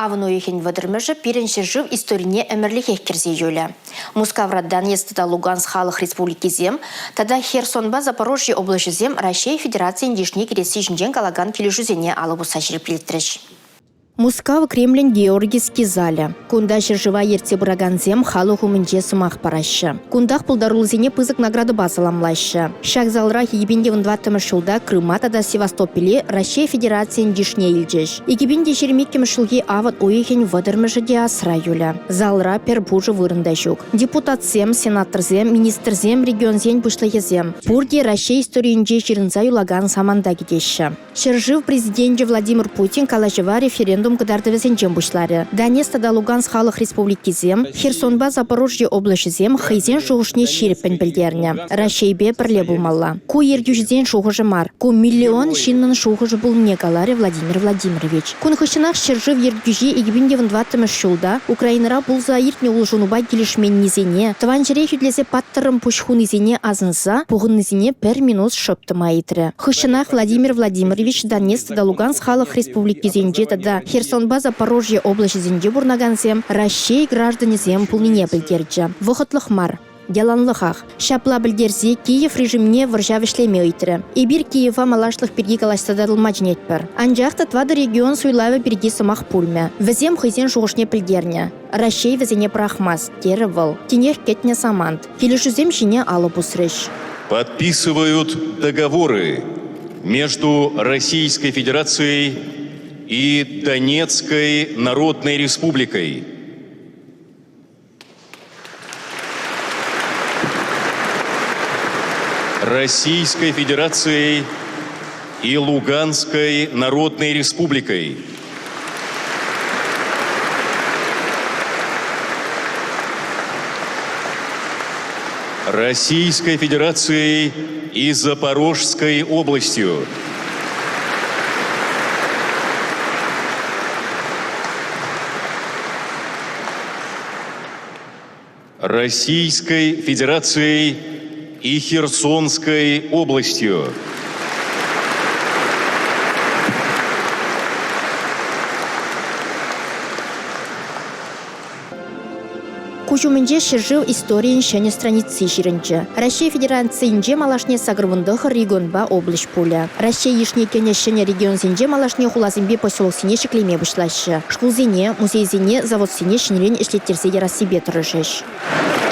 Авӑн уйӑхӗн вӑтӑрмӗшӗ пирӗн ҫӗршыв историне ӗмӗрлӗхех кӗрсе юлӗ. Мускавра Донецк тата Луганск халӑх республикисем тата Херсонпа Запорожье облаҫӗсем Раҫҫей Федерацийӗн йышне кӗресси ҫинчен калакан килӗшӳсене алӑ пусса ҫирӗплетрӗҫ. Мускав Кремлӗн Георгиевски залӗ. Кунта ҫӗршыва ертсе пыракансем халӑх умӗнче сӑмах параҫҫӗ. Кунтах пултаруллисене пысӑк наградӑпа саламлаҫҫӗ. Ҫак залрах 2014 ҫулта Крыма тата Севастополе Раҫҫей Федерацийӗн йышне илчӗҫ. 2022 ҫулхи авӑн уйӑхӗн вӑтӑрмӗшӗ те асра юлӗ. Залра пӗр пушӑ вырӑн та ҫук. Депутатсем, сенаторсем, министрсем, регионсен пуҫлӑхӗсем пурте Раҫҫей историйӗнче ҫырӑнса юлакан саманта кӗтеҫҫӗ. Ҫӗршыв Президенчӗ Владимир Путин калаҫӑва референдум кӑтартӑвӗсенчен пуҫларӗ. Донецк тата Луганск халӑх республикисем, Херсонпа Запорожье облаҫӗсем хӑйсен шухӑшне ҫирӗппӗн пӗлтернӗ. Раҫҫейпе пӗрле пулмалла. Ку ертӳҫӗсен шухӑшӗ мар, ку миллион ҫыннӑн шухӑшӗ пулнине каларӗ Владимир Владимирович. Кун хыҫҫӑнах ҫӗршыв ертӳҫи 2014 ҫулта Украинӑра пулса иртнӗ улшӑнупа килӗшменнисене, тӑван ҫӗре хӳтӗлесе паттӑррӑн пуҫ хунисене асӑнса пухӑннисене пӗр минут шӑп тӑма ыйтрӗ. Хыҫҫӑнах Владимир Владимирович Донецк тата Луганск халӑх республикисенче тата Херсонпа Запорожье облаҫӗсенче пурӑнакансем Раҫҫей гражданӗсем пулнине пӗлтерчӗ. Вӑхӑтлӑх мар, яланлӑхах. Ҫапла пӗлтерсе Киев режимне вӑрҫа вӗҫлеме ыйтрӗ. Эпир Киева малашлӑх пирки калаҫса татӑлма чӗнетпӗр. Анчах та тӑватӑ регион суйлавӗ пирки сӑмах пулмӗ. Вӗсем хӑйсен шухӑшне пӗлтернӗ. Раҫҫей вӗсене пӑрахмасть, терӗ вӑл. Тинех кӗтнӗ самант. Килӗшӳсем ҫине алӑ пусрӗҫ. Подписывают договоры между Российской Федерацией и Донецкой Народной Республикой. Российской Федерацией и Луганской Народной Республикой. Российской Федерацией и Запорожской областью. Российской Федерацией и Херсонской областью. Куҫ умӗнче ҫӗршыв историйӗн ҫӗнӗ страници ҫырӑнчӗ. Раҫҫей Федерацийӗнче малашне 89 регионпа облаҫ пулӗ. Раҫҫей йышне кӗнӗ ҫӗнӗ регионсенче малашне хуласемпе поселоксене ҫӗклеме пуҫлаҫҫӗ. Шкулсене, музейсене, заводсене ҫӗнӗрен ӗҫлеттерсе ярассипе тӑрӑшӗҫ.